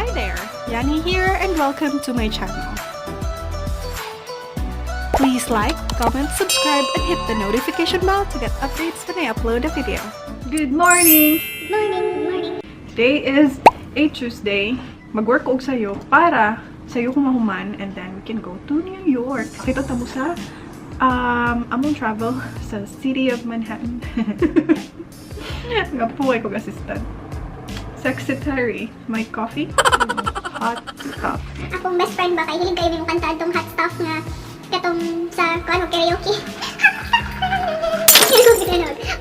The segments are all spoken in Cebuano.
Hi there! Yani here and welcome to my channel. Please like, comment, subscribe, and hit the notification bell to get updates when I upload a video. Good morning! Morning, morning. Today is a Tuesday. Mag-work og sayo para sayo ko mahuman and then we can go to New York. Kita ta mo sa among travel sa city of Manhattan. Nga po kog assistant. Secretary, my coffee. Hot cup. Akong best friend ba kay hilig kayo mo kanta atong "Hot Stuff" nga katong sa kuan karaoke.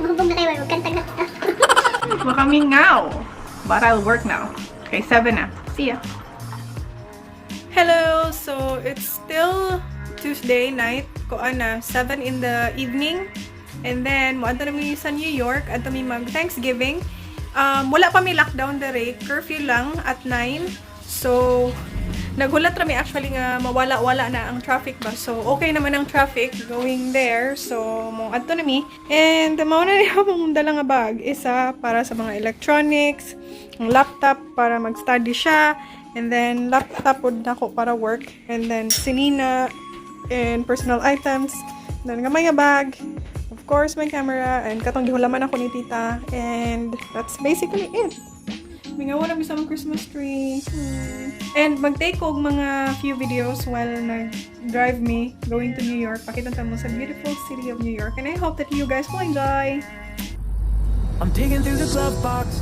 Mahubog na kayo mag kanta "Hot Stuff." Makamingaw. But I'll work now. Okay, 7 na. See ya. Hello! So, it's still Tuesday night. Kuan na, 7 in the evening. And then, moadto na mi sa New York. Adto mi mag Thanksgiving. Wala pa mi lockdown dere. Curfew lang at 9. So, naghulat ra mi actually nga mawala-wala na ang traffic ba. So, okay naman ang traffic going there. So, mo adto na mi. And mao na niya among dala nga bag. Isa para sa mga electronics, ang laptop para mag-study siya, and then laptop pod nako para work, and then sinina and personal items. Then gamay nga bag. Of course, my camera and katong gihulaman ako ni tita. And that's basically it. Mingaw na mi sa among Christmas tree. And mag-take og mga few videos while nag-drive me going to New York. Pakita ta mo sa beautiful city of New York. And I hope that you guys will enjoy. I'm digging through the glove box.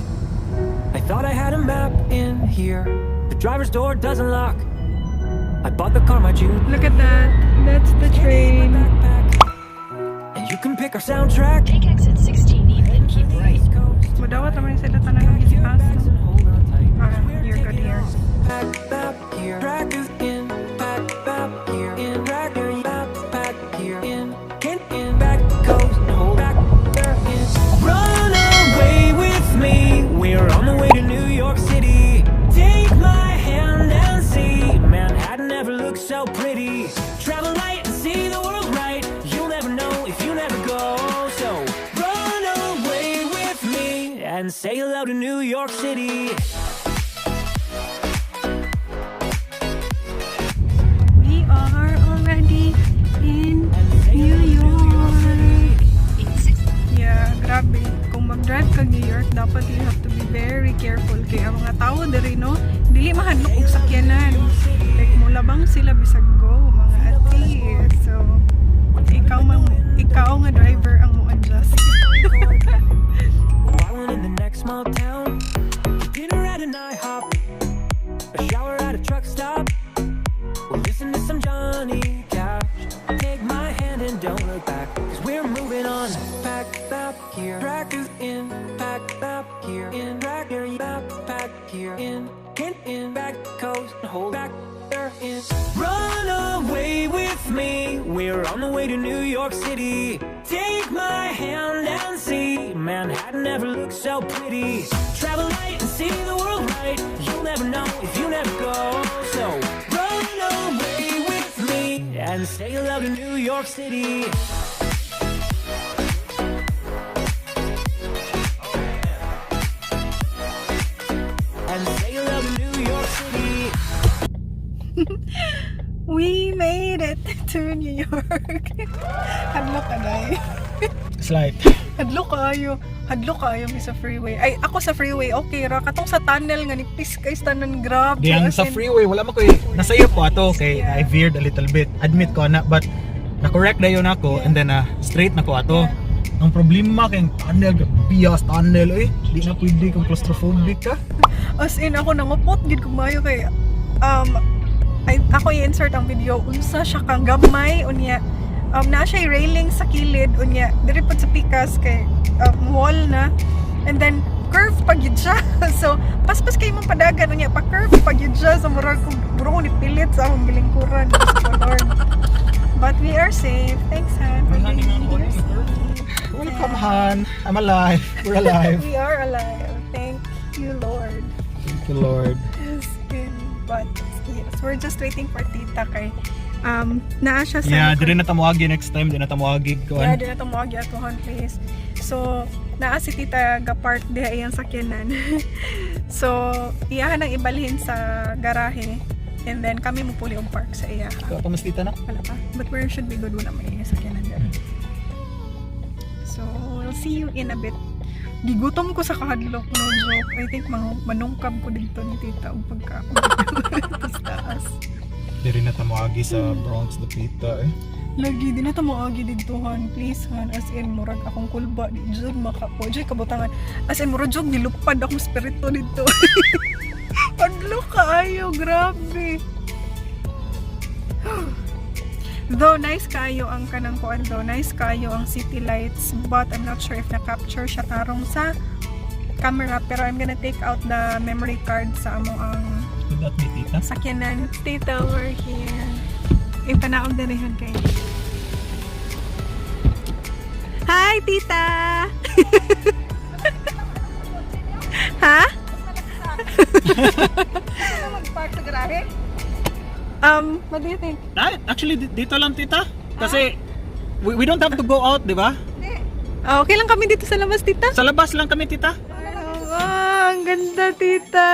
I thought I had a map in here. The driver's door doesn't lock. I bought the car my June. Look at that. That's the train. And you can pick our soundtrack. Take exit 16E, then keep right. Madawat naman sila tanan ng easy pass. Ah, you're good here. Pack, map here, track in, pack, map here, in, track, map, pack here, in, can in, back, coast, hold back, there, in. Run away with me, we're on the way to New York City. Take my hand and see, Manhattan never looks so pretty. Travel light and see the world right. You'll never know if you never go. So run away with me and say hello to New York City. We are already in New York. Yeah, grabe. Kung mag-drive ka New York, dapat you have to be very careful. Kaya ang mga tao diri, no, dili mahadlok og sakyanan. Like, mulabang sila bisag go, mga ati. So, ikaw nga driver ang mo adjust. Wildin' in the next small town. Dinner at an IHOP. A shower at a truck stop. We'll listen to some Johnny Cash. Take my hand and don't look back, 'cause we're moving on. Pack map here. Track in. Pack map here. In. Track here. Map pack here. In. Can in. Back coast. Hold back. There in. Run away with me. We're on the way to New York City. Take my hand and see. Manhattan never looks so pretty. Travel light and see the world right. You'll never know if you never go. So run away with me and say hello to New York City. And say hello to New York City. We made it to New York. Hadlok ka, day. Slight. Hadlok kayo. Hadlok kayo mi sa freeway. Ay, ako sa freeway, okay ra. Katong sa tunnel nga nipis kay tanan, grabe. Di ang As sa in, freeway, wala man ko eh. Nasayop ko ato kay I veered a little bit. Admit ko na, but na-correct na yun ako and then straight na ko ato. Ang problema kay ang tunnel, bias tunnel eh. Di na pwede kung claustrophobic ka. As in, ako nangupot gid kumayo kay ay, ako i-insert ang video unsa siya kang gamay, unya naa siya railing sa kilid, unya diri pod sa pikas kay wall na and then curve pa gyud siya, so paspas kay mong padagan, unya pa curve pa gyud siya, so murag kog murag ko nipilit sa akong gilingkuran. Diyos ko, Lord, but we are safe. Thanks, Han, for being here. Welcome, Han. I'm alive. We're alive. We are alive. Thank you, Lord. Thank you, Lord. Yes, but yes, we're just waiting for tita kay naa siya sa Yeah, diri na ta moagi next time, di na ta moagi Yeah, kuan. di na ta moagi atohan place. So, Naa si tita ga-park diha iyang sakyanan. So, iyahan ang ibalhin sa garahe. And then kami mupuli og park sa iya. Wala pa mas tita na? Wala pa. But we should be good, wala may sakyanan dere. So, we'll see you in a bit. Gigutom ko sa kahadlok, no joke. I think manungkab ko dito ni tita og pagkaon. Tapos taas. Diri na ta moagi sa Bronx dapita eh. Lagi, di na ta moagi dito, han. Please, han. As in, murag akong kulba. Di jud makapo. Jud kabutangan. As in, murag jud nilupad akong spirito dito. Hadlok kaayo, grabe. Though nice kaayo ang kanang kuan though, nice kaayo ang city lights, but I'm not sure if na-capture siya tarong sa camera, pero I'm gonna take out the memory card sa amo ang Without ni tita. sakyanan. Tita, we're here. Ipanaog na rin kay. Hi, tita! Ha? Mag-park sa garahe? What do you think? Ah, actually dito lang tita. Kasi we don't have to go out, di ba? Ah, okay lang kami dito sa labas, tita. Sa labas lang kami, tita. Oh, ang ganda, tita.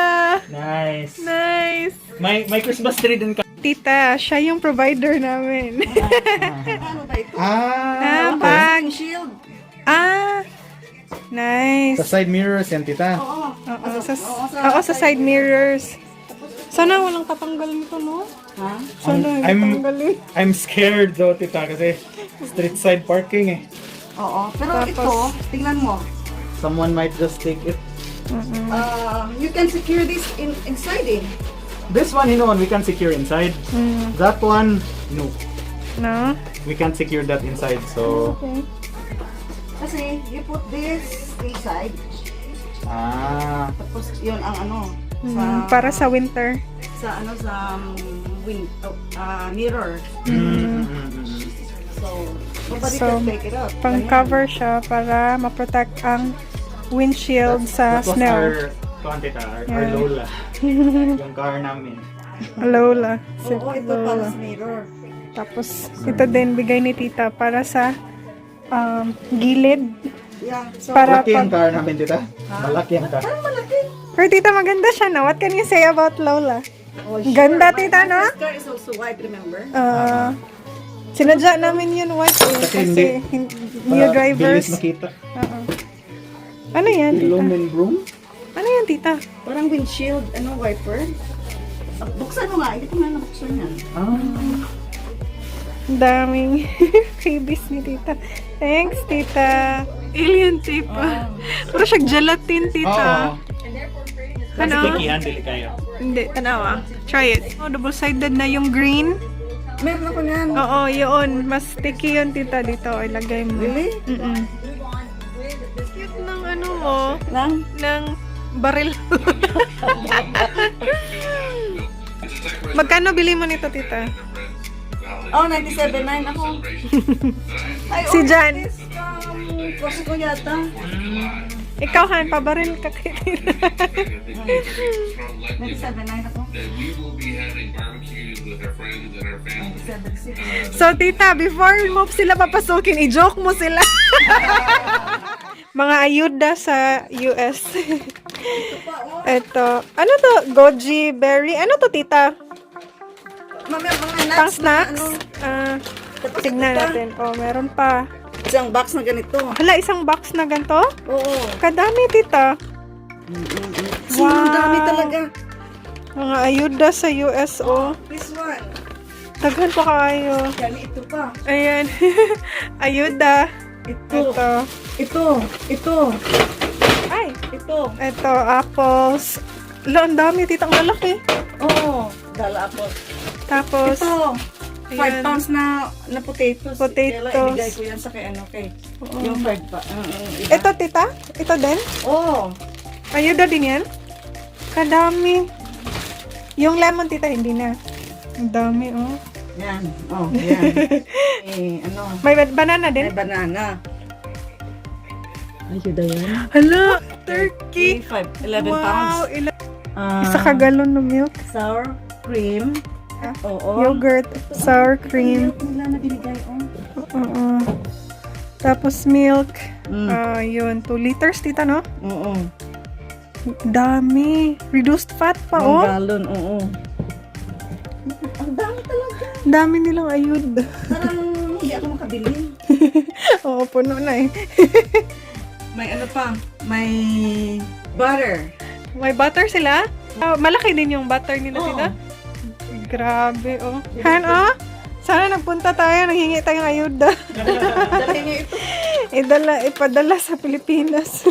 Nice. Nice. May Christmas tree din ka. Tita, siya yung provider namin. Ano ba ito? Ah, Ah, bag. Shield. Ah, nice. Sa side mirrors yan, tita. Oo. Oo, sa side mirrors. Sana walang tatanggal nito, no? Ha? Sana hindi tanggalin. I'm scared though, tita, kasi street side parking eh. Oo. Pero Tapos- ito, tingnan mo. Someone might just take it. You can secure this inside eh. This one, we can secure inside. That one, no. No? We can't secure that inside, so... Okay. Kasi you put this inside. Ah. Tapos yun ang ano. Sa, Para sa winter. Sa ano, sa mirror. So, nobody So, can take it out. Pang-cover siya para ma-protect ang windshield sa That was snow. our, kuwan, tita, our lola. Yung car namin. Lola. Si Oo, ito para Lola. sa mirror. Tapos, ito din bigay ni tita para sa gilid. Yeah. So, Para Malaki ang pag... car namin, tita. Malaki ang car. Parang malaki. Pero tita, maganda siya, no? What can you say about Lola? Oh, Ganda, My tita, no? sister is also white, remember? Sinadya namin yun white eh, Kasi kasi hindi. new Para drivers. bilis makita. Oo. Ano yan, tita? Lumen broom? Ano yan, tita? Parang windshield, ano, wiper. Ah, buksan mo nga, hindi ko nga nabuksan yan. Ah. Ang daming freebies ni tita. Thanks, tita. Alien tape. Ah. Pero siya gelatin, tita. Oo. Ano? Sticky yan, dili kayo. Hindi, tanawa. Try it. Oh, double-sided na yung green. Meron ako niyan. Oo, yun. Mas sticky yun, tita, dito. Ilagay mo. Really? Mm-mm. Cute ng ano mo, Lang? ng baril. Magkano bili mo nito, tita? Oh, 97.9 ako. Ay, Si oh, Jan. This from Costco yata. Ikaw, Han, pabaril ka kay tita. 97.9 ako. That we will be having barbecues with our friends and our family. 97.6. So, tita, before mo sila papasukin, i-joke mo sila. Mga ayuda sa US. Ito. Ano to? Goji berry? Ano to, tita? Mamaya mga nuts. Pang snacks? Ano, Ah, tapos tignan ito pa. natin. Oh, meron pa. Isang box na ganito. Hala, isang box na ganito? Oo. Kadami, tita. Wow. Ang dami talaga. Mga ayuda sa US, oh. This one. Daghan pa kaayo. Yan, ito pa. Ayan. Ayuda. Ito. Ito. Ito. Ito. Ay, Ito. ito, apples. Lo, ang dami, tita. Ang lalaki. Oo. Dala ako. Tapos, Ito. 5 Ayan. pounds na potatoes. Potatoes. Kaya ibigay ko yan sa kay ano kay. Yung 5 pa. Iba. Ito, tita? Ito din? Oo. Ayuda din yan? Kadami. Yung lemon, tita, hindi na. Ang dami, oh. Yan. Oh, yan. Eh, ano? May banana May din? banana. Ayuda yan. Hala, turkey. 5, 11 Wow, pounds. Isa ka galon ng milk. Sour cream. Ah, Oo. Yogurt, sour cream. Milk nila na binigay, oh. Oo. Tapos milk. Ah, yun, 2 liters, tita, no? Oo. Dami. Reduced fat pa, One oh. gallon, oo. Ang dami talaga. Dami nilang ayud. Parang hindi ako makabili. Oo, puno na eh. May ano pa? May butter. May butter sila. Ah, malaki din yung butter nila, Oo. tita. Grabe, oh. Han, oh. Sana nagpunta tayo, nanghingi tayong ayuda. Dali niyo ito. Idala, ipadala sa Pilipinas.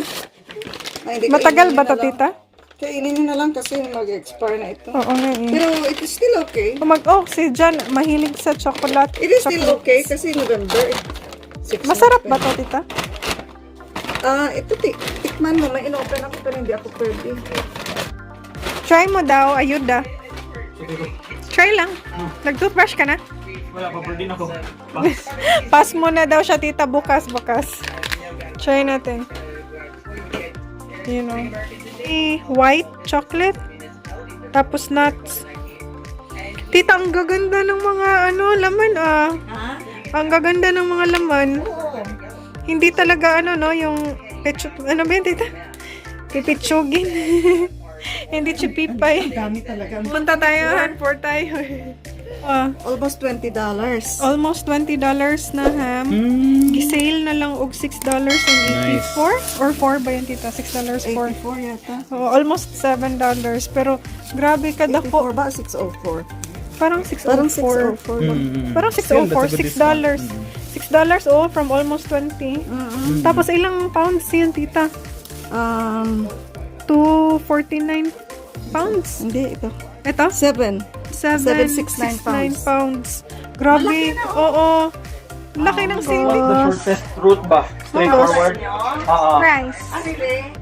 Ay, hindi, Matagal kainin ba niyo to, na lang. tita? Kainin niyo na lang kasi mag-expire na ito. Oo nga eh. Pero it is still okay. Oh, si John, mahilig sa chocolate. It is still Chocolate. okay kasi November. 6 Masarap ba to, tita? Ah, ito tikman mo. May inopen ako pero hindi ako pwede. Try mo daw, ayuda. Try lang. Nag-toothbrush ka na? Wala pa, pwede na ako. Pass mo na daw siya, tita, bukas, bukas. Try natin. Eh, white chocolate. Tapos nuts. Tita, ang gaganda ng mga ano, laman ah. Ang gaganda ng mga laman. Hindi talaga ano no, yung pecho, ano ba yun, tita? Pipitsugin. Hindi chipipay. Dami talaga. Punta tayo, han, four tayo. Ah, Almost $20. Almost $20 na ham. Gisale na lang og $6.84 or 4 ba yun, tita? $6 4. 84 yata. So, almost $7. Pero grabe ka dako. 84 ba? 604. Parang 604. Parang 604 lang. Parang Still, 604, that's a good $6. $6 oh, from almost 20. Tapos ilang pounds yun, tita? 249 pounds. Hindi, ito. Ito? 7. 769 769 pounds. Pounds. Grabe. Oo. Laki ng savings. The shortest route ba? Straightforward? Oo. Price. Ah, really?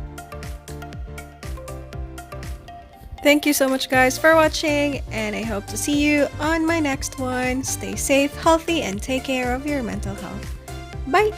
Thank you so much, guys, for watching, and I hope to see you on my next one. Stay safe, healthy, and take care of your mental health. Bye!